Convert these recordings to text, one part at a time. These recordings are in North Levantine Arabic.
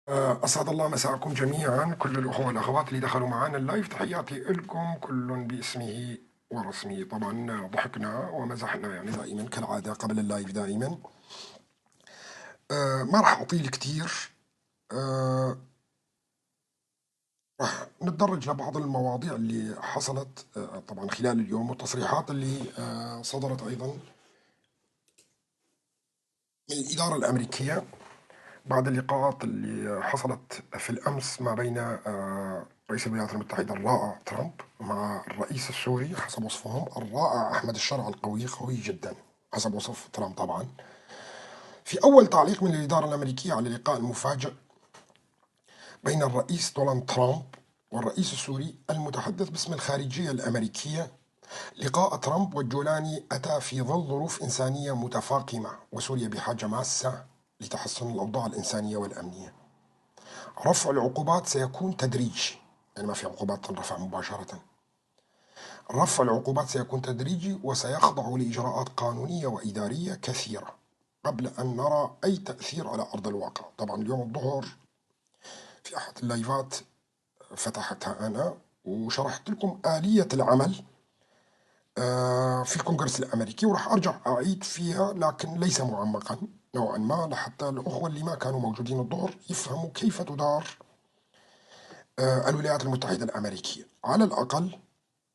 أسعد الله مساءكم جميعا، كل الأخوة والأخوات اللي دخلوا معنا ال live، تحياتي لكم كل باسمه ورسمه. طبعا ضحكنا ومزحنا يعني دائما كالعادة قبل ال live دائما. ما راح أطيل كثير، راح نتدرج لبعض المواضيع اللي حصلت طبعا خلال اليوم، والتصريحات اللي صدرت أيضا من الإدارة الأمريكية بعد اللقاءات اللي حصلت في الأمس ما بين رئيس الولايات المتحدة الرائع ترامب مع الرئيس السوري حسب وصفهم الرائع أحمد الشرع القوي، قوي جدا حسب وصف ترامب. طبعا في أول تعليق من الإدارة الأمريكية على اللقاء المفاجئ بين الرئيس دونالد ترامب والرئيس السوري المتحدث باسم الخارجية الأمريكية، لقاء ترامب والجولاني أتى في ظل ظروف إنسانية متفاقمة وسوريا بحاجة ماسة لتحسن الأوضاع الإنسانية والأمنية. رفع العقوبات سيكون تدريجي، يعني ما في عقوبات تنرفع مباشرة. رفع العقوبات سيكون تدريجي وسيخضع لإجراءات قانونية وإدارية كثيرة قبل أن نرى أي تأثير على أرض الواقع. طبعا اليوم الظهر في أحد اللايفات فتحتها أنا وشرحت لكم آلية العمل في الكونغرس الأمريكي، وراح أرجع أعيد فيها لكن ليس معمقا نوعا ما لحتى الأخوة اللي ما كانوا موجودين الظهر يفهموا كيف تدار الولايات المتحدة الأمريكية. على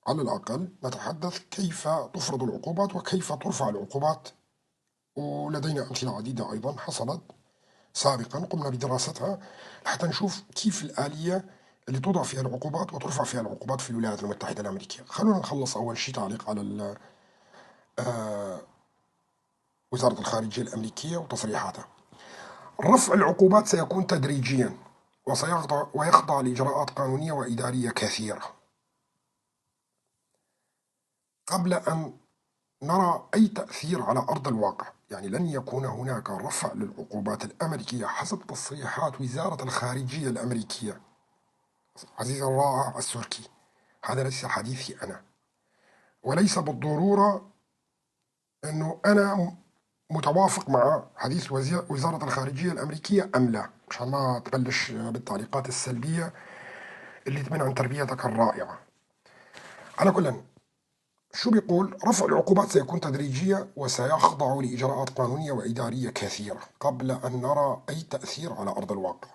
الأقل نتحدث كيف تفرض العقوبات وكيف ترفع العقوبات، ولدينا أمثلة عديدة أيضا حصلت سابقا قمنا بدراستها حتى نشوف كيف الآلية اللي توضع فيها العقوبات وترفع فيها العقوبات في الولايات المتحدة الأمريكية. خلونا نخلص أول شيء تعليق على وزارة الخارجية الأمريكية وتصريحاتها. رفع العقوبات سيكون تدريجيا ويخضع لإجراءات قانونية وإدارية كثيرة قبل أن نرى أي تأثير على أرض الواقع. يعني لن يكون هناك رفع للعقوبات الأمريكية حسب تصريحات وزارة الخارجية الأمريكية. عزيزي الرائع السوركي، هذا ليس حديثي أنا، وليس بالضرورة أنه أنا متوافق مع حديث وزارة الخارجية الأمريكية أم لا، مشان ما تبلش بالتعليقات السلبية اللي تبين عن تربيتك الرائعة. على كل، شو بيقول؟ رفع العقوبات سيكون تدريجية وسيخضع لإجراءات قانونية وإدارية كثيرة قبل أن نرى أي تأثير على أرض الواقع.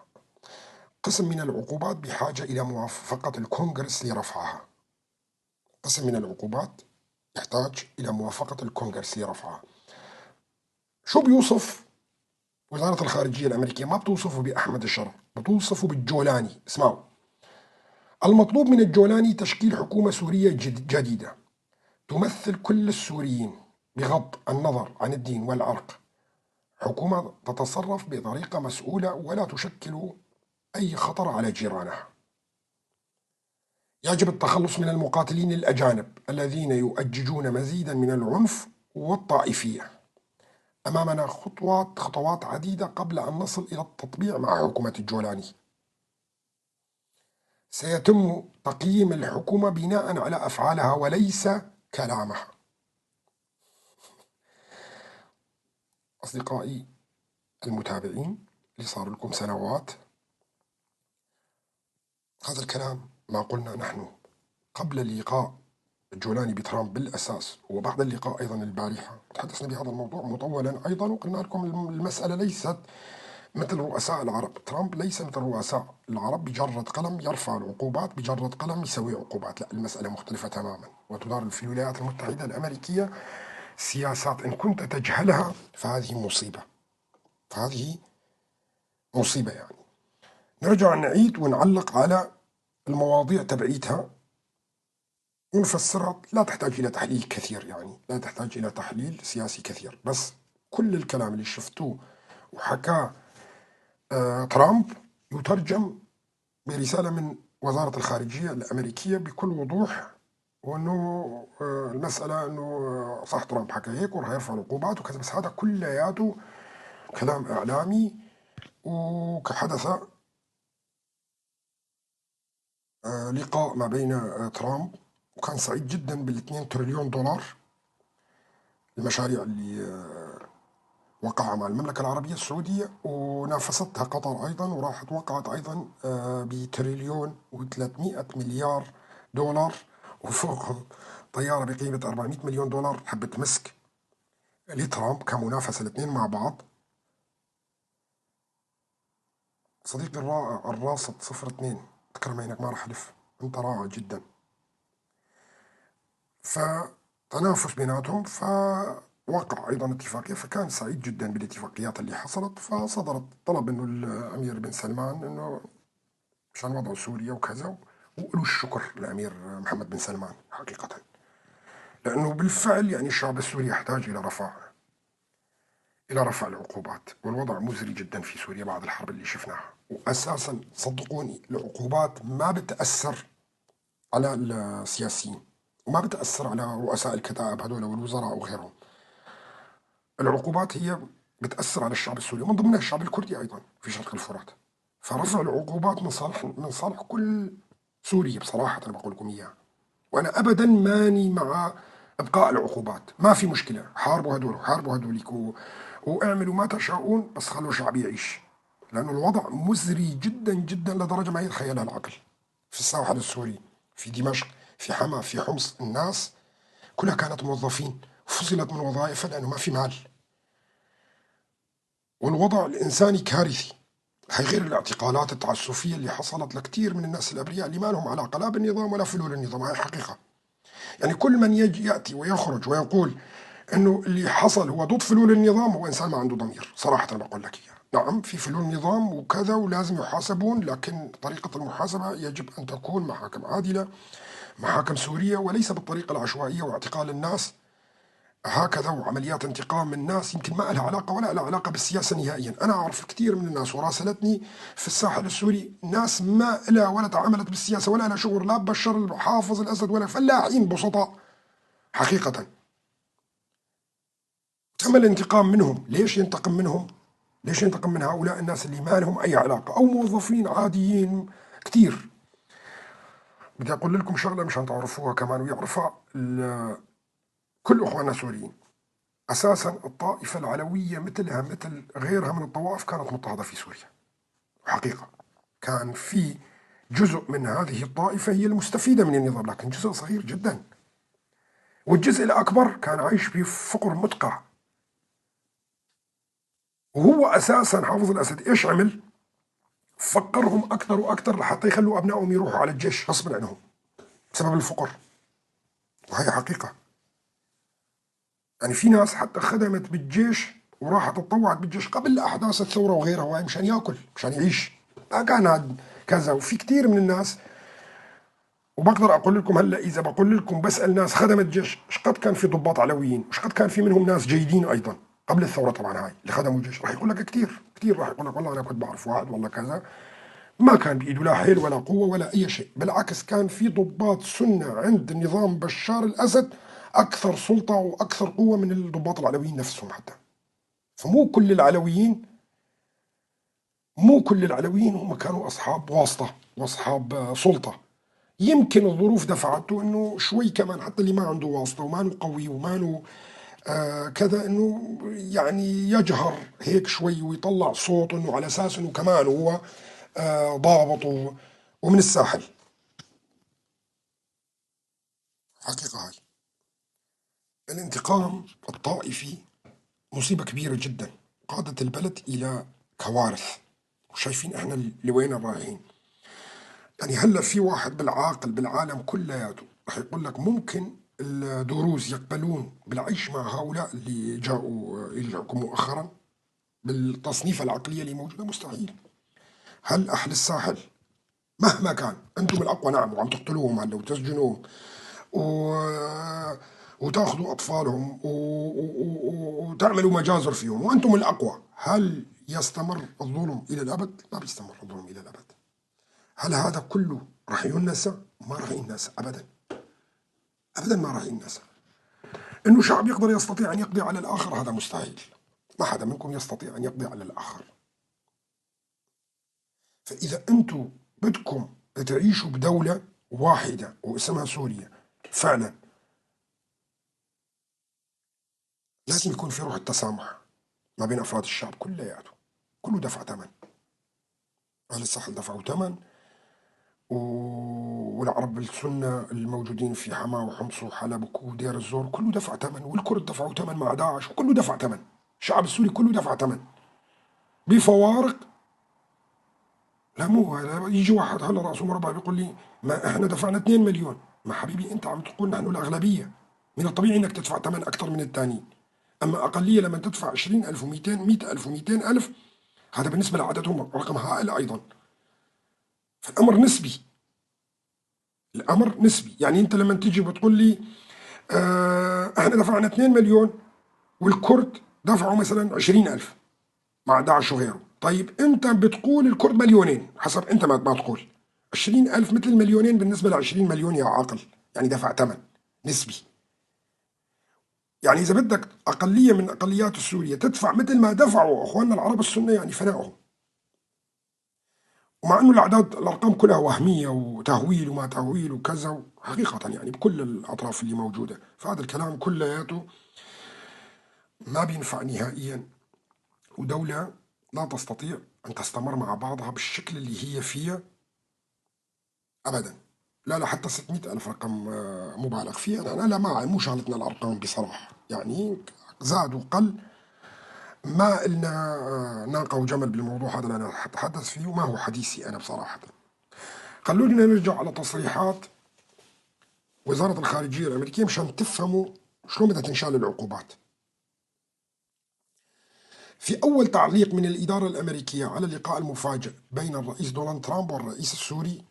قسم من العقوبات بحاجة إلى موافقة الكونغرس لرفعها. قسم من العقوبات يحتاج إلى موافقة الكونغرس لرفعها. شو بيوصف وزارة الخارجية الأمريكية؟ ما بتوصفه بأحمد الشرع، بتوصفه بالجولاني. اسمعوا، المطلوب من الجولاني تشكيل حكومة سورية جديدة تمثل كل السوريين بغض النظر عن الدين والعرق، حكومة تتصرف بطريقة مسؤولة ولا تشكل أي خطر على جيرانها. يجب التخلص من المقاتلين الأجانب الذين يؤججون مزيدا من العنف والطائفية. أمامنا خطوات عديدة قبل أن نصل إلى التطبيع مع حكومة الجولاني. سيتم تقييم الحكومة بناء على أفعالها وليس كلامها. أصدقائي المتابعين اللي صار لكم سنوات، هذا الكلام ما قلنا نحن قبل اللقاء الجولاني بترامب بالأساس، وبعد اللقاء أيضا البارحة تحدثنا بهذا الموضوع مطولا أيضا، وقلنا لكم المسألة ليست مثل رؤساء العرب. ترامب ليس مثل رؤساء العرب بجرة قلم يرفع العقوبات، بجرة قلم يسوي عقوبات. لا، المسألة مختلفة تماما، وتدار في الولايات المتحدة الأمريكية سياسات إن كنت تجهلها فهذه مصيبة، فهذه مصيبة. يعني نرجع نعيد ونعلق على المواضيع تبعيتها ونفسرها. لا تحتاج إلى تحليل كثير، يعني لا تحتاج إلى تحليل سياسي كثير، بس كل الكلام اللي شفتوه وحكاه ترامب يترجم برسالة من وزارة الخارجية الأمريكية بكل وضوح، وأنه المسألة أنه صح ترامب حكى هيك وراح يرفع العقوبات وكذا، بس هذا كلياته كلام إعلامي. وحدث لقاء ما بين ترامب، وكان سعيد جدا بال2 تريليون دولار المشاريع اللي وقعها مع المملكة العربية السعودية، ونافستها قطر أيضا وراحت وقعت أيضا بتريليون و300 مليار دولار، وفوقهم طيارة بقيمة 400 مليون دولار حبة مسك لترامب كمنافسة الاثنين مع بعض. صديقي الرائع الراصد 02، تكرم عينك ما راح ألف، أنت رائع جدا. فتنافس بيناتهم، فوقع أيضا اتفاقية، فكان سعيد جدا بالاتفاقيات اللي حصلت. فصدرت طلب إنه الأمير بن سلمان إنه مشان وضع سوريا وكذا، وقولوا الشكر للأمير محمد بن سلمان حقيقة، لأنه بالفعل يعني الشعب السوري يحتاج إلى رفع العقوبات، والوضع مزري جدا في سوريا بعد الحرب اللي شفناها. وأساسا صدقوني العقوبات ما بتأثر على السياسيين، وما بتأثر على رؤساء الكتائب هذول والوزراء وغيرهم. العقوبات هي بتأثر على الشعب السوري، ومن ضمنها الشعب الكردي أيضا في شرق الفرات. فرفع العقوبات من صالح كل سوري بصراحة، أنا بقول لكم إياها. وأنا أبدا ماني مع إبقاء العقوبات، ما في مشكلة، حاربوا هدول وحاربوا هدوليك واعملوا ما تشاءون، بس خلوا الشعب يعيش، لأنه الوضع مزري جدا جدا لدرجة ما يتخيلها العقل. في الساحل السوري، في دمشق، في حما، في حمص، الناس كلها كانت موظفين، فصلت من وظائفها لأنه ما في مال، والوضع الإنساني كارثي. هي غير الاعتقالات التعسفية اللي حصلت لكثير من الناس الأبرياء اللي ما لهم علاقة لا بالنظام ولا فلول النظام. هاي حقيقة. يعني كل من يجي يأتي ويخرج ويقول إنه اللي حصل هو ضد فلول النظام هو إنسان ما عنده ضمير، صراحة بقول لك إياها. نعم في فلول نظام وكذا ولازم يحاسبون، لكن طريقة المحاسبة يجب أن تكون محاكم عادلة، محاكم سورية، وليس بالطريقة العشوائية واعتقال الناس هكذا وعمليات انتقام من الناس يمكن ما لها علاقة ولا لها علاقة بالسياسة نهائيا. أنا أعرف كثير من الناس وراسلتني في الساحل السوري ناس ما لها ولا تعاملت بالسياسة ولا لها شغل لا ببشار الحافظ الأسد ولا فلاحين بسطاء حقيقة. تم الانتقام منهم. ليش ينتقم منهم؟ ليش ينتقم من هؤلاء الناس اللي ما لهم أي علاقة أو موظفين عاديين كثير؟ بدي أقول لكم شغلة مشان تعرفوها كمان ويعرفها كل إخواننا السوريين. أساسا الطائفة العلوية مثلها مثل غيرها من الطوائف كانت مضطهدة في سوريا حقيقة. كان في جزء من هذه الطائفة هي المستفيدة من النظام، لكن جزء صغير جدا، والجزء الأكبر كان عايش بفقر مدقع. وهو أساسا حافظ الأسد إيش عمل؟ فقرهم أكثر وأكثر لحتى يخلوا أبنائهم يروحوا على الجيش غصبا عنهم بسبب الفقر. وهي حقيقة. يعني في ناس حتى خدمت بالجيش وراحت تطوعت بالجيش قبل أحداث الثورة وغيرها، وهي مشان ياكل مشان يعيش، ما كان كذا. وفي كثير من الناس، وبقدر أقول لكم هلا إذا بقول لكم بسأل ناس خدمت الجيش شقد كان في ضباط علويين وشقد كان في منهم ناس جيدين أيضا قبل الثورة طبعا، هاي اللي خدموا الجيش راح يقول لك كثير كثير، راح يقول لك والله أنا كنت بعرف واحد والله كذا، ما كان بإيده لا حيل ولا قوة ولا أي شيء. بالعكس كان في ضباط سنة عند نظام بشار الأسد أكثر سلطة وأكثر قوة من الضباط العلويين نفسهم حتى. فمو كل العلويين، مو كل العلويين هم كانوا أصحاب واسطة وأصحاب سلطة. يمكن الظروف دفعته إنه شوي كمان حتى اللي ما عنده واسطة وما له قوي وما له كذا إنه يعني يجهر هيك شوي ويطلع صوت إنه على أساس إنه كمان هو ضابط ومن الساحل. حقيقة هاي الانتقام الطائفي مصيبة كبيرة جدا، قادت البلد إلى كوارث، وشايفين إحنا لوين رايحين. يعني هلا في واحد بالعاقل بالعالم كلياته رح يقول لك ممكن الدروز يقبلون بالعيش مع هؤلاء اللي جاءوا إلى الحكم مؤخرا بالتصنيف العقلية اللي موجودة؟ مستحيل. هل أهل الساحل مهما كان أنتم الأقوى، نعم، وعم تقتلوهم هلا وتسجنوهم وتاخذوا أطفالهم وتعملوا مجازر فيهم وأنتم الأقوى، هل يستمر الظلم إلى الأبد؟ ما بيستمر الظلم إلى الأبد. هل هذا كله راح ينسى؟ ما راح ينسى أبدا، أبدا ما راح ينسى. إنه شعب يقدر يستطيع أن يقضي على الآخر هذا مستحيل، ما حدا منكم يستطيع أن يقضي على الآخر. فإذا أنتم بدكم تعيشوا بدولة واحدة واسمها سوريا فعلا لازم يكون في روح التسامح، ما بين أفراد الشعب كلياته، كله دفع ثمن. أهل الساحل دفعوا ثمن، والعرب السنة الموجودين في حماة وحمص وحلب ودير الزور كله دفع ثمن، والكرد دفعوا ثمن مع داعش، وكله دفع ثمن. الشعب السوري كله دفع ثمن بفوارق. لا مو يجي واحد هلا راسه مربع بيقول لي ما احنا دفعنا 2 مليون. ما حبيبي انت عم تقول نحن الأغلبية، من الطبيعي انك تدفع ثمن أكثر من الثانيين. أما أقلية لما تدفع 20,000 و200 100,000 و200,000، هذا بالنسبة لعددهم رقم هائل أيضا. فالأمر نسبي، الأمر نسبي. يعني أنت لما تيجي بتقول لي احنا دفعنا 2 مليون والكرد دفعوا مثلا 20,000 مع داعش وغيره، طيب أنت بتقول الكرد مليونين، حسب أنت ما تقول 20,000 مثل المليونين بالنسبة ل 20 مليون يا عاقل، يعني دفع ثمن نسبي. يعني إذا بدك أقلية من أقليات السورية تدفع مثل ما دفعوا أخواننا العرب السنة، يعني فنائهم. ومع أنه الأعداد الأرقام كلها وهمية وتهويل وما تهويل وكذا، حقيقة يعني بكل الأطراف اللي موجودة، فهذا الكلام كلياته ما بينفع نهائيا. ودولة لا تستطيع أن تستمر مع بعضها بالشكل اللي هي فيه أبدا. لا لا حتى 600,000 رقم مبالغ فيه. أنا لا ما مو شغلتنا الأرقام بصراحة، يعني زاد وقل ما إلنا ناقة وجمل بالموضوع هذا اللي أنا أتحدث فيه، وما هو حديثي أنا بصراحة. خلونا نرجع على تصريحات وزارة الخارجية الأمريكية مشان تفهموا شلون بدها تنشال العقوبات. في أول تعليق من الإدارة الأمريكية على اللقاء المفاجئ بين الرئيس دونالد ترامب والرئيس السوري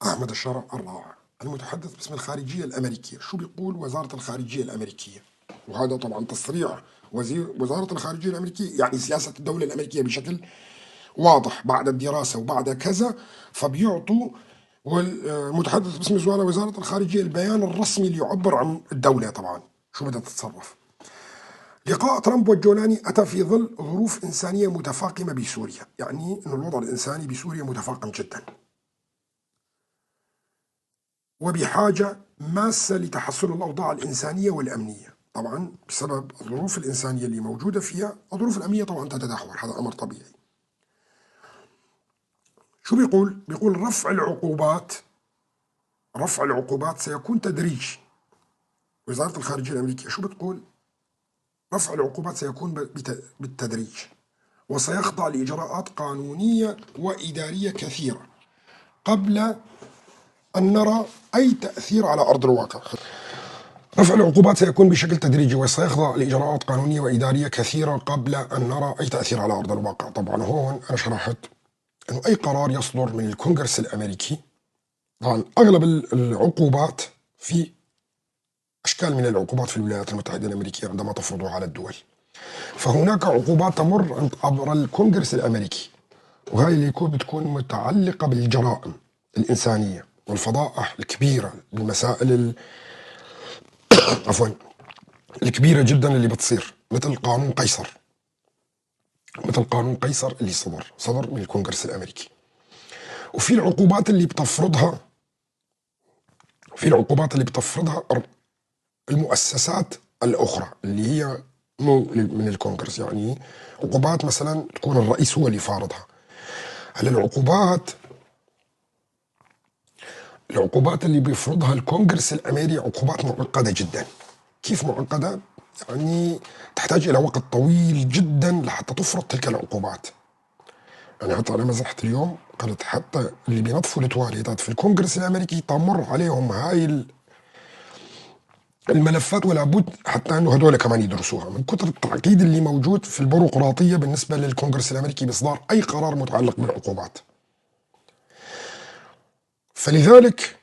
أحمد الشرع الرائع المتحدث باسم الخارجية الأمريكية، شو بيقول وزارة الخارجية الأمريكية؟ وهذا طبعا تصريح وزارة الخارجية الأمريكية، يعني سياسة الدولة الأمريكية بشكل واضح بعد الدراسة وبعد كذا، فبيعطوا والمتحدث باسم وزارة الخارجية البيان الرسمي اللي يعبر عن الدولة طبعا شو بدها تتصرف. لقاء ترامب والجولاني أتى في ظل ظروف إنسانية متفاقمة بسوريا، يعني أن الوضع الإنساني بسوريا متفاقم جدا وبحاجة ماسة لتحسن الأوضاع الإنسانية والأمنية. طبعا بسبب الظروف الإنسانية اللي موجودة فيها الظروف الأمنية طبعا تتدهور، هذا أمر طبيعي. شو بيقول؟ بيقول رفع العقوبات، رفع العقوبات سيكون تدريجي. وزارة الخارجية الأمريكية شو بتقول؟ رفع العقوبات سيكون بالتدريج وسيخضع لإجراءات قانونية وإدارية كثيرة قبل أن نرى أي تأثير على أرض الواقع. رفع العقوبات سيكون بشكل تدريجي وسيخضع لإجراءات قانونية وإدارية كثيرة قبل أن نرى أي تأثير على أرض الواقع. طبعا هون أنا شرحت أنه أي قرار يصدر من الكونغرس الأمريكي، طبعا أغلب العقوبات في أشكال من العقوبات في الولايات المتحدة الأمريكية عندما تفرضها على الدول، فهناك عقوبات تمر عبر الكونغرس الأمريكي، وهي اللي بتكون متعلقة بالجرائم الإنسانية والفضائح الكبيرة، بالمسائل عفوا الكبيرة جدا اللي بتصير، مثل قانون قيصر، مثل قانون قيصر اللي صدر من الكونغرس الأمريكي. وفي العقوبات اللي بتفرضها، في العقوبات اللي بتفرضها المؤسسات الأخرى اللي هي مو من الكونغرس، يعني عقوبات مثلا تكون الرئيس هو اللي فارضها. هلا العقوبات اللي بيفرضها الكونغرس الأمريكي عقوبات معقدة جدا. كيف معقدة؟ يعني تحتاج إلى وقت طويل جدا لحتى تفرض تلك العقوبات. يعني حتى أنا مزحت اليوم قالت حتى اللي بينظفوا التواليتات في الكونغرس الأمريكي تمر عليهم هاي الملفات، ولا بد حتى انه هذول كمان يدرسوها من كثر التعقيد اللي موجود في البيروقراطية بالنسبة للكونغرس الامريكي باصدار اي قرار متعلق بالعقوبات. فلذلك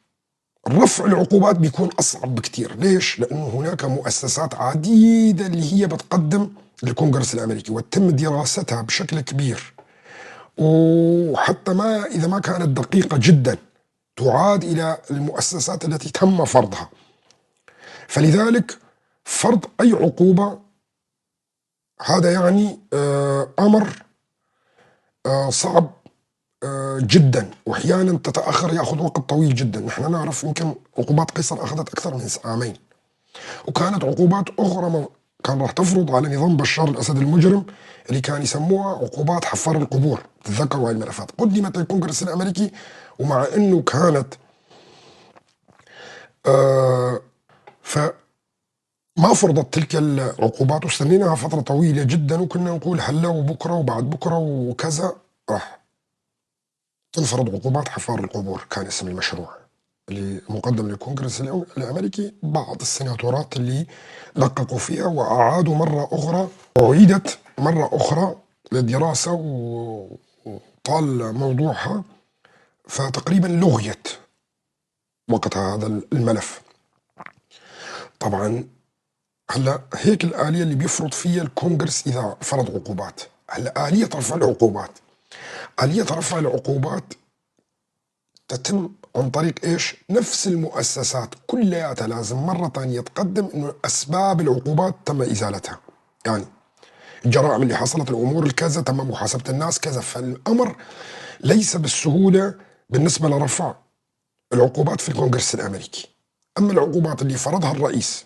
رفع العقوبات بيكون اصعب بكثير. ليش؟ لانه هناك مؤسسات عديدة اللي هي بتقدم للكونغرس الامريكي وتم دراستها بشكل كبير، وحتى ما اذا ما كانت دقيقة جدا تعاد الى المؤسسات التي تم فرضها. فلذلك فرض أي عقوبة هذا يعني أمر صعب جدا، وأحيانا تتأخر، يأخذ وقت طويل جدا. نحن نعرف يمكن عقوبات قيصر أخذت أكثر من عامين، وكانت عقوبات أخرى كان راح تفرض على نظام بشار الأسد المجرم اللي كان يسموها عقوبات حفار القبور. تتذكروا هاي الملفات قدمت للكونغرس الأمريكي، ومع أنه كانت فما فرضت تلك العقوبات، واستنيناها فترة طويلة جدا، وكنا نقول هلا وبكرة وبعد بكرة وكذا راح تنفرض عقوبات حفار القبور. كان اسم المشروع اللي مقدم للكونغرس الأمريكي. بعض السيناتورات اللي دققوا فيها وأعادوا مرة أخرى، أعيدت مرة أخرى للدراسة وطال موضوعها، فتقريبا لغيت وقتها هذا الملف. طبعا هلا هيك الآلية اللي بيفرض فيها الكونغرس إذا فرض عقوبات. هلا آلية رفع العقوبات، آلية رفع العقوبات تتم عن طريق إيش؟ نفس المؤسسات كلياتها لازم مرة ثانية تقدم إنه أسباب العقوبات تم إزالتها، يعني الجرائم اللي حصلت، الأمور الكذا، تم محاسبة الناس كذا. فالأمر ليس بالسهولة بالنسبة لرفع العقوبات في الكونغرس الأمريكي. أما العقوبات اللي فرضها الرئيس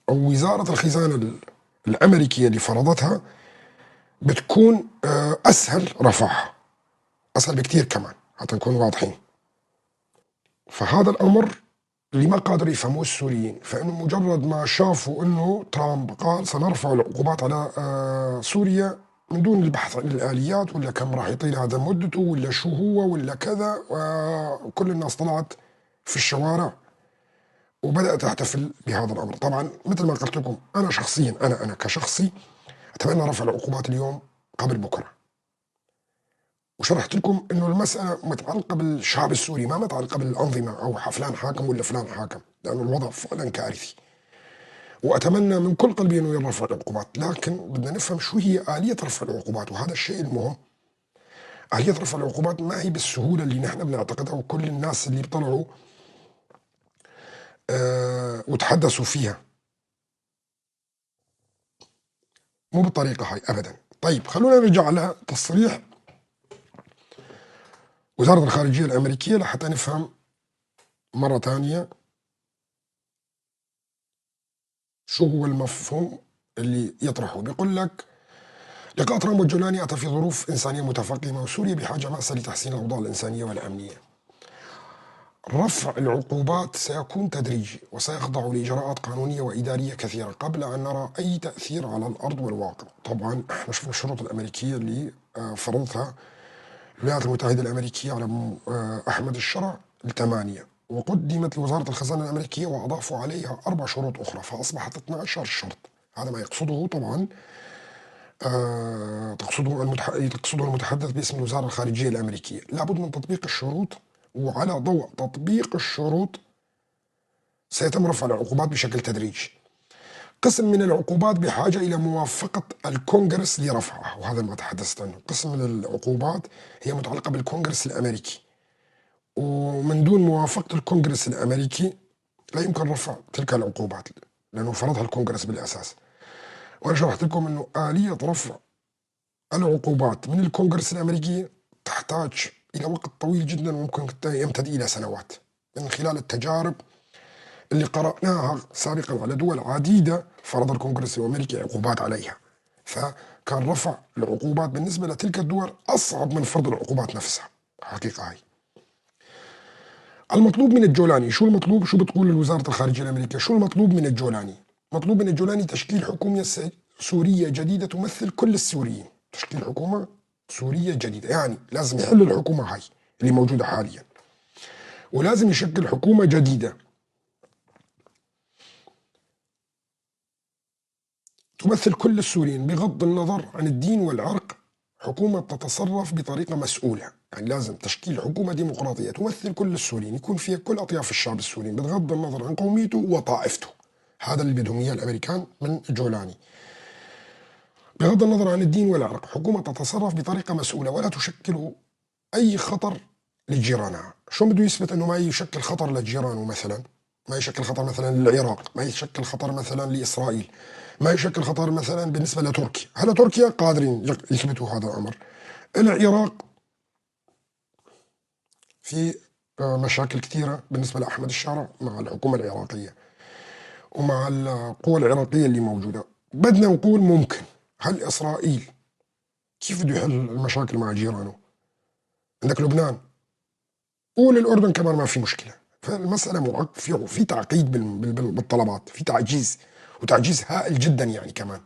أو وزارة الخزانة الأمريكية اللي فرضتها بتكون أسهل رفعها، أسهل بكثير كمان حتى نكون واضحين. فهذا الأمر اللي ما قادر يفهموه السوريين، فإنه مجرد ما شافوا إنه ترامب قال سنرفع العقوبات على سوريا من دون البحث عن الآليات ولا كم راح يطيل هذا مدته ولا شو هو ولا كذا، وكل الناس طلعت في الشوارع وبدأت تحتفل بهذا الأمر. طبعا مثل ما قلت لكم أنا شخصيا، أنا كشخصي أتمنى رفع العقوبات اليوم قبل بكرة، وشرحت لكم انه المسألة متعلقة بالشعب السوري، ما متعلقة بالأنظمة أو فلان حاكم ولا فلان حاكم، لأنه الوضع فعلا كارثي. وأتمنى من كل قلبي انه يرفع العقوبات، لكن بدنا نفهم شو هي آلية رفع العقوبات، وهذا الشيء المهم. آلية رفع العقوبات ما هي بالسهولة اللي نحن بنعتقدها وكل الناس اللي بيطلعوا وتحدثوا فيها، مو بالطريقة هاي أبدا. طيب خلونا نرجع لتصريح وزارة الخارجية الأمريكية لحتى نفهم مرة ثانية شو هو المفهوم اللي يطرحه. بيقول لك لقاء ترامب والجولاني أتى في ظروف إنسانية متفاقمة، وسوريا بحاجة ماسة لتحسين الأوضاع الإنسانية والأمنية. رفع العقوبات سيكون تدريجي وسيخضع لإجراءات قانونية وإدارية كثيرة قبل أن نرى أي تأثير على الأرض والواقع. طبعا احنا شفنا الشروط الأمريكية اللي فرضتها الولايات المتحدة الأمريكية على أحمد الشرع ال8، وقدمت لوزارة الخزانة الأمريكية وأضافوا عليها 4 شروط أخرى، فأصبحت 12 شرط. هذا ما يقصده طبعا تقصده المتحدث باسم الوزارة الخارجية الأمريكية. لابد من تطبيق الشروط، وعلى ضوء تطبيق الشروط سيتم رفع العقوبات بشكل تدريجي. قسم من العقوبات بحاجة إلى موافقة الكونغرس لرفعها، وهذا ما تحدثت عنه. قسم من العقوبات هي متعلقة بالكونغرس الأمريكي، ومن دون موافقة الكونغرس الأمريكي لا يمكن رفع تلك العقوبات لأنه فرضها الكونغرس بالأساس. وأنا شرحت لكم أنه آلية رفع العقوبات من الكونغرس الأمريكي تحتاج إلى وقت طويل جدا، وممكن يمتد إلى سنوات، من خلال التجارب اللي قرأناها سابقا على دول عديدة فرض الكونغرس الأمريكي عقوبات عليها، فكان رفع العقوبات بالنسبة لتلك الدول أصعب من فرض العقوبات نفسها. حقيقة هاي. المطلوب من الجولاني، شو المطلوب؟ شو بتقول لوزارة الخارجية الأمريكية؟ شو المطلوب من الجولاني؟ مطلوب من الجولاني تشكيل حكومة سورية جديدة تمثل كل السوريين. تشكيل حكومة سورية جديدة، يعني لازم يحل الحكومة هاي اللي موجودة حاليا، ولازم يشكل حكومة جديدة تمثل كل السوريين بغض النظر عن الدين والعرق، حكومة تتصرف بطريقة مسؤولة. يعني لازم تشكيل حكومة ديمقراطية تمثل كل السوريين، يكون فيها كل أطياف الشعب السوري بغض النظر عن قوميته وطائفته. هذا اللي بدهم إياه الأمريكان من جولاني. بغض النظر عن الدين والعرق، حكومة تتصرف بطريقة مسؤولة ولا تشكل أي خطر لجيرانها. شو بده يثبت أنه ما يشكل خطر لجيرانه مثلا؟ ما يشكل خطر مثلا للعراق، ما يشكل خطر مثلا لإسرائيل، ما يشكل خطر مثلا بالنسبة لتركيا. هلا تركيا قادرين يثبتوا هذا الأمر. العراق في مشاكل كثيرة بالنسبة لأحمد الشارع مع الحكومة العراقية ومع القوى العراقية اللي موجودة. بدنا نقول ممكن، هل إسرائيل كيف بده يحل المشاكل مع جيرانه؟ عندك لبنان، قول الأردن كمان ما في مشكلة. فالمسألة في تعقيد بالطلبات، في تعجيز، وتعجيز هائل جدا يعني كمان.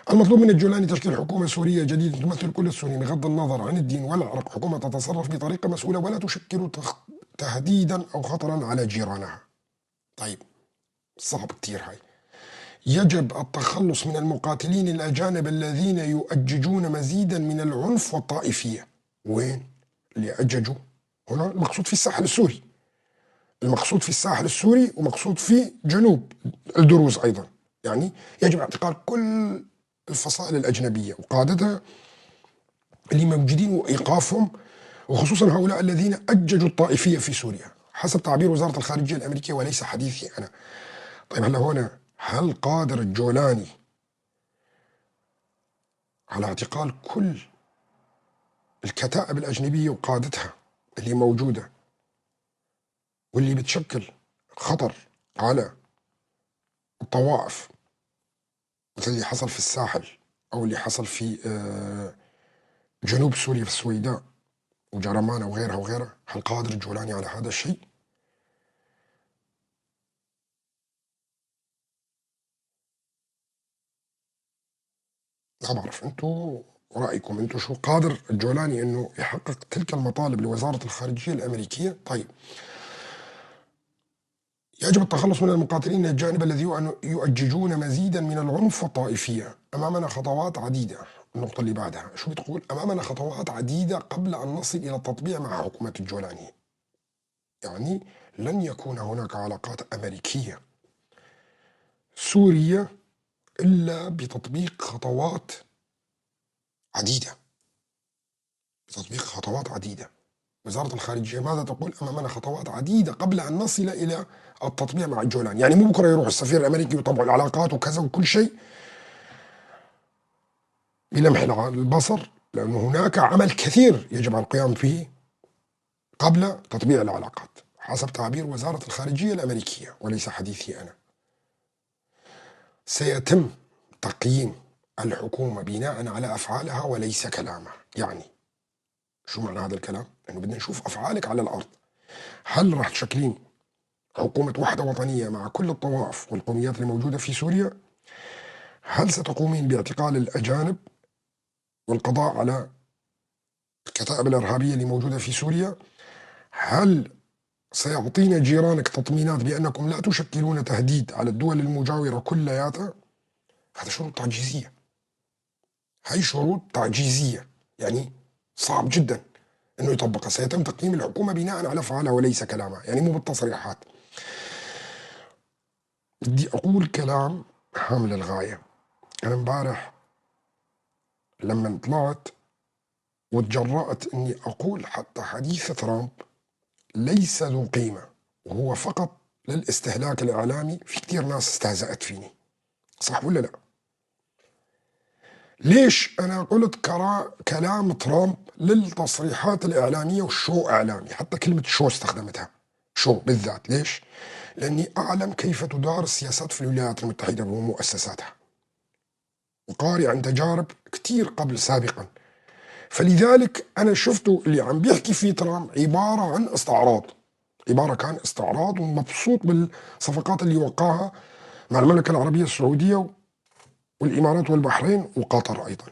المطلوب من الجولاني تشكيل حكومة سورية جديدة تمثل كل السوريين بغض النظر عن الدين والعرق، حكومة تتصرف بطريقة مسؤولة ولا تشكل تهديدا أو خطرا على جيرانها. طيب صعب كتير هاي. يجب التخلص من المقاتلين الأجانب الذين يؤججون مزيدا من العنف والطائفية. وين اللي أججوا؟ هنا المقصود في الساحل السوري، المقصود في الساحل السوري ومقصود في جنوب الدروز أيضا. يعني يجب اعتقال كل الفصائل الأجنبية وقادتها اللي موجودين وإيقافهم، وخصوصا هؤلاء الذين أججوا الطائفية في سوريا حسب تعبير وزارة الخارجية الأمريكية وليس حديثي أنا. طيب هلا هنا هل قادر الجولاني على اعتقال كل الكتائب الأجنبية وقادتها اللي موجودة واللي بتشكل خطر على الطوائف مثل اللي حصل في الساحل أو اللي حصل في جنوب سوريا في السويداء وجرمانة وغيرها وغيرها؟ هل قادر الجولاني على هذا الشيء؟ لا بعرف، انتو رأيكم انتو شو قادر الجولاني انه يحقق تلك المطالب لوزارة الخارجية الأمريكية؟ طيب يجب التخلص من المقاتلين الجانب الذي يؤججون مزيدا من العنف والطائفية. أمامنا خطوات عديدة. النقطة اللي بعدها شو بتقول؟ أمامنا خطوات عديدة قبل أن نصل إلى التطبيع مع حكومة الجولاني. يعني لن يكون هناك علاقات أمريكية سورية إلا بتطبيق خطوات عديدة، بتطبيق خطوات عديدة. وزارة الخارجية ماذا تقول؟ أمامنا خطوات عديدة قبل أن نصل إلى التطبيع مع الجولاني. يعني مو بكرة يروح السفير الأمريكي ويطبعوا العلاقات وكذا وكل شيء بلمح البصر، لأنه هناك عمل كثير يجب على القيام فيه قبل تطبيع العلاقات حسب تعبير وزارة الخارجية الأمريكية وليس حديثي أنا. سيتم تقييم الحكومة بناء على أفعالها وليس كلامها. يعني شو معنى هذا الكلام؟ لأنه بدنا نشوف أفعالك على الأرض. هل راح تشكلين حكومة وحدة وطنية مع كل الطوائف والقوميات اللي موجودة في سوريا؟ هل ستقومين باعتقال الأجانب والقضاء على الكتائب الإرهابية اللي موجودة في سوريا؟ هل سيعطينا جيرانك تطمينات بأنكم لا تشكلون تهديد على الدول المجاورة كلياتها؟ هذا شروط تعجيزية، هاي شروط تعجيزية، يعني صعب جدا انه يطبقها. سيتم تقييم الحكومة بناء على افعالها وليس كلامها، يعني مو بالتصريحات. بدي اقول كلام هام للغاية. انا امبارح لما طلعت وتجرأت اني اقول حتى حديث ترامب ليس ذو قيمة وهو فقط للاستهلاك الاعلامي، في كثير ناس استهزأت فيني، صح ولا لا؟ ليش أنا قلت كلام ترامب للتصريحات الإعلامية وال show إعلامي، حتى كلمة show استخدمتها، show بالذات. ليش؟ لأني أعلم كيف تدار السياسات في الولايات المتحدة ومؤسساتها، وقارئ عن تجارب كثير قبل سابقا. فلذلك أنا شفته اللي عم بيحكي فيه ترامب عبارة عن استعراض، عبارة كان استعراض، ومبسوط بالصفقات اللي وقعها مع المملكة العربية السعودية والإمارات والبحرين وقطر أيضا.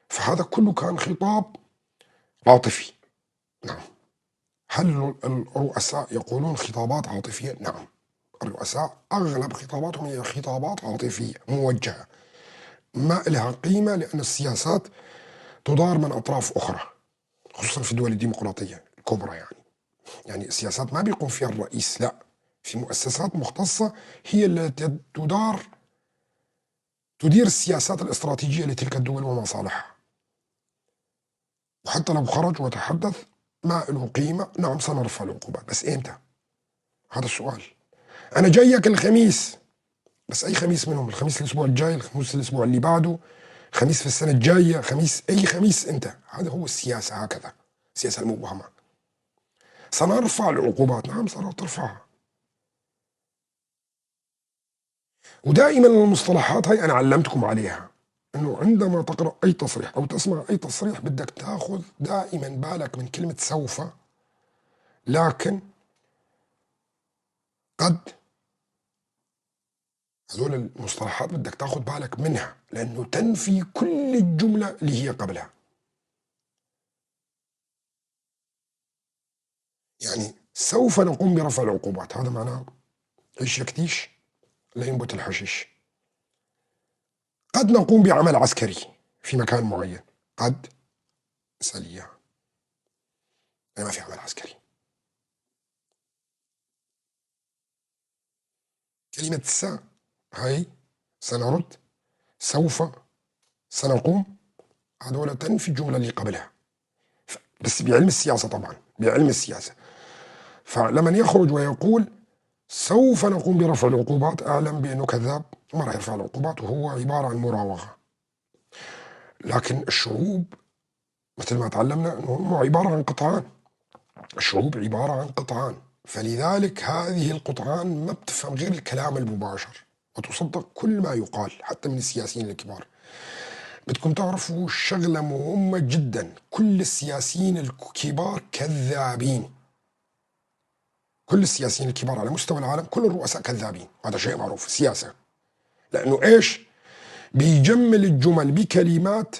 فهذا كله كان خطاب عاطفي. نعم. هل الرؤساء يقولون خطابات عاطفية؟ نعم، الرؤساء أغلب خطاباتهم هي خطابات عاطفية موجهة ما لها قيمة، لأن السياسات تدار من أطراف أخرى، خصوصا في الدول الديمقراطية الكبرى. يعني السياسات ما بيقوم فيها الرئيس، لا، في مؤسسات مختصة هي التي تدير السياسات الاستراتيجية لتلك الدول ومصالحها. وحتى لو خرج وتحدث ما له قيمة. نعم سنرفع العقوبات، بس إمتى؟ هذا السؤال. أنا جايك الخميس، بس أي خميس منهم؟ الخميس الأسبوع الجاي، الخميس الأسبوع اللي بعده، خميس في السنة الجاية، خميس أي خميس أنت؟ هذا هو السياسة، هكذا السياسة المبهمة. سنرفع العقوبات، نعم سنرفعها. ودائما المصطلحات هاي أنا علمتكم عليها، أنه عندما تقرأ أي تصريح أو تسمع أي تصريح بدك تاخذ دائما بالك من كلمة سوف، لكن، قد. هذول المصطلحات بدك تاخذ بالك منها لأنه تنفي كل الجملة اللي هي قبلها. يعني سوف نقوم برفع العقوبات، هذا معناه عيش يكتيش لا ينبت الحشيش. قد نقوم بعمل عسكري في مكان معين، قد اسأل إياها، ما في عمل عسكري. كلمة س هاي سنرد، سوف، سنقوم، هذول تنفي الجملة اللي قبلها، بس بعلم السياسة طبعا، بعلم السياسة. فلمن يخرج ويقول سوف نقوم برفع العقوبات، أعلم بأنه كذاب وما راح يرفع العقوبات، وهو عبارة عن مراوغة. لكن الشعوب مثل ما تعلمنا أنه هم عبارة عن قطعان، الشعوب عبارة عن قطعان، فلذلك هذه القطعان ما بتفهم غير الكلام المباشر وتصدق كل ما يقال حتى من السياسيين الكبار. بدكم تعرفوا شغلة مهمة جدا، كل السياسيين الكبار كذابين، كل السياسيين الكبار على مستوى العالم، كل الرؤساء كذابين، هذا شيء معروف في السياسة. لأنه إيش؟ بيجمل الجمل بكلمات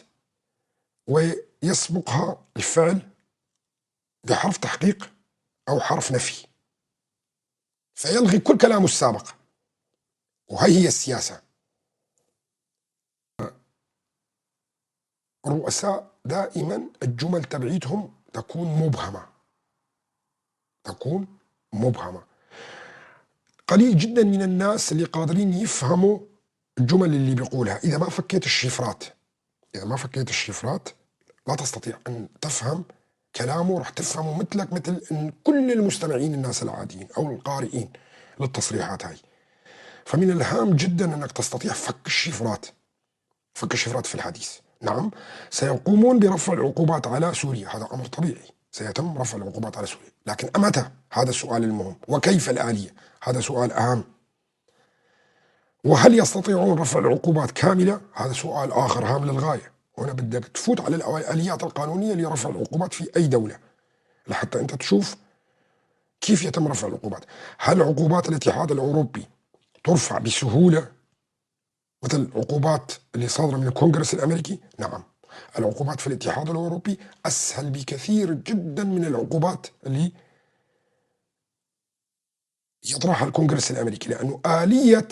ويسبقها الفعل بحرف تحقيق أو حرف نفي، فيلغي كل كلامه السابق. وهي هي السياسة. الرؤساء دائما الجمل تبعيتهم تكون مبهمة، تكون مبهمة. قليل جدا من الناس اللي قادرين يفهموا الجمل اللي بيقولها. إذا ما فكيت الشفرات، إذا ما فكيت الشفرات لا تستطيع أن تفهم كلامه، راح تفهمه مثلك مثل كل المستمعين الناس العاديين أو القارئين للتصريحات هاي. فمن الهام جدا أنك تستطيع فك الشفرات، فك الشفرات في الحديث. نعم سيقومون برفع العقوبات على سوريا، هذا أمر طبيعي، سيتم رفع العقوبات على سوريا، لكن أمتى؟ هذا السؤال المهم. وكيف الآلية؟ هذا سؤال أهم. وهل يستطيعون رفع العقوبات كاملة؟ هذا سؤال آخر هام للغاية. هنا بدك تفوت على الآليات القانونية لرفع العقوبات في أي دولة لحتى أنت تشوف كيف يتم رفع العقوبات. هل عقوبات الاتحاد الأوروبي ترفع بسهولة مثل العقوبات اللي صادرة من الكونغرس الأمريكي؟ نعم، العقوبات في الاتحاد الأوروبي أسهل بكثير جدا من العقوبات اللي يطرحها الكونغرس الأمريكي، لأنه آلية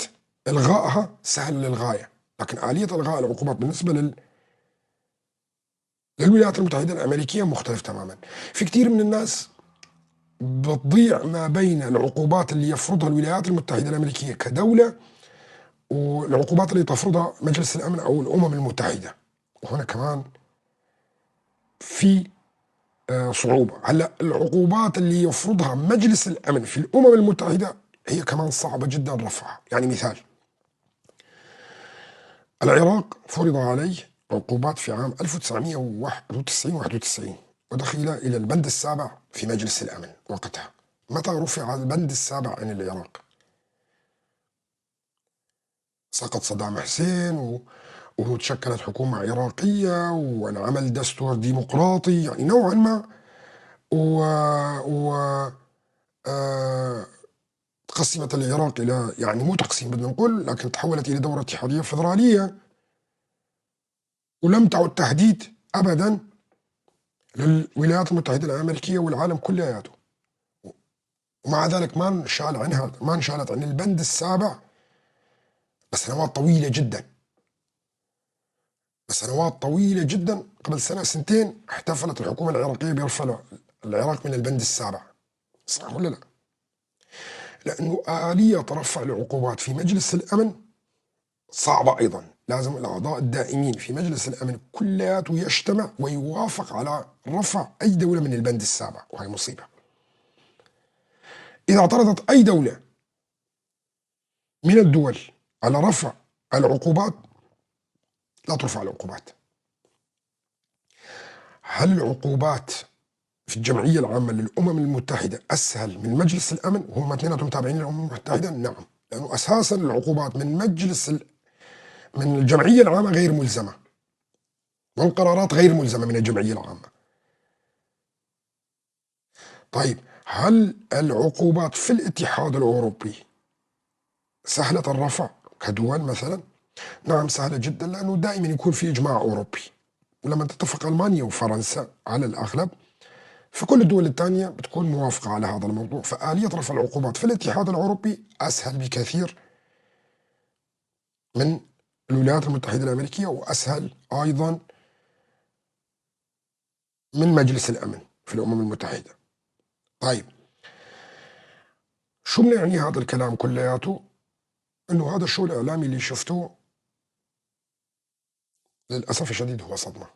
إلغائها سهل للغاية، لكن آلية إلغاء العقوبات بالنسبة للولايات المتحدة الأمريكية مختلف تماما. في كثير من الناس بتضيع ما بين العقوبات اللي يفرضها الولايات المتحدة الأمريكية كدولة والعقوبات اللي تفرضها مجلس الأمن أو الأمم المتحدة، وهنا كمان في صعوبة. هلا العقوبات اللي يفرضها مجلس الأمن في الأمم المتحدة هي كمان صعبة جدا رفعها. يعني مثال، العراق فرض عليه عقوبات في عام 1991 ودخل إلى البند السابع في مجلس الأمن وقتها. متى رفع البند السابع عن العراق؟ سقط صدام حسين وتشكلت حكومة عراقية وانعمل دستور ديمقراطي يعني نوعا ما، و قسمت العراق إلى، يعني مو تقسيم بدنا نقول، لكن تحولت إلى دولة اتحادية فدرالية، ولم تعد تهديد أبدا للولايات المتحدة الأمريكية والعالم كلياته. ومع ذلك ما انشال عنها، ما انشالت عن البند السابع لسنوات طويلة جدا، لسنوات طويلة جدا. قبل سنة سنتين احتفلت الحكومة العراقية برفع العراق من البند السابع، صح ولا لا؟ لأنه آلية رفع العقوبات في مجلس الأمن صعبة أيضا، لازم الأعضاء الدائمين في مجلس الأمن كلياته يجتمع ويوافق على رفع أي دولة من البند السابع، وهي مصيبة. إذا اعترضت أي دولة من الدول على رفع العقوبات لا ترفع العقوبات. هل العقوبات في الجمعية العامة للأمم المتحدة أسهل من مجلس الأمن وهم اثنيناتهم تابعين للأمم المتحدة؟ نعم، لأنه أساسا العقوبات من مجلس من الجمعية العامة غير ملزمة، والقرارات غير ملزمة من الجمعية العامة. طيب، هل العقوبات في الاتحاد الأوروبي سهلة الرفع كدول مثلا؟ نعم سهلة جدا، لأنه دائما يكون في إجماع أوروبي، ولما تتفق ألمانيا وفرنسا على الأغلب فكل الدول الثانية بتكون موافقة على هذا الموضوع. فآلية رفع العقوبات في الاتحاد الأوروبي أسهل بكثير من الولايات المتحدة الأمريكية، وأسهل أيضا من مجلس الأمن في الأمم المتحدة. طيب، شو بنعني هذا الكلام كلياته؟ إنه هذا الشو الإعلامي اللي شفتوه للأسف الشديد هو صدمة.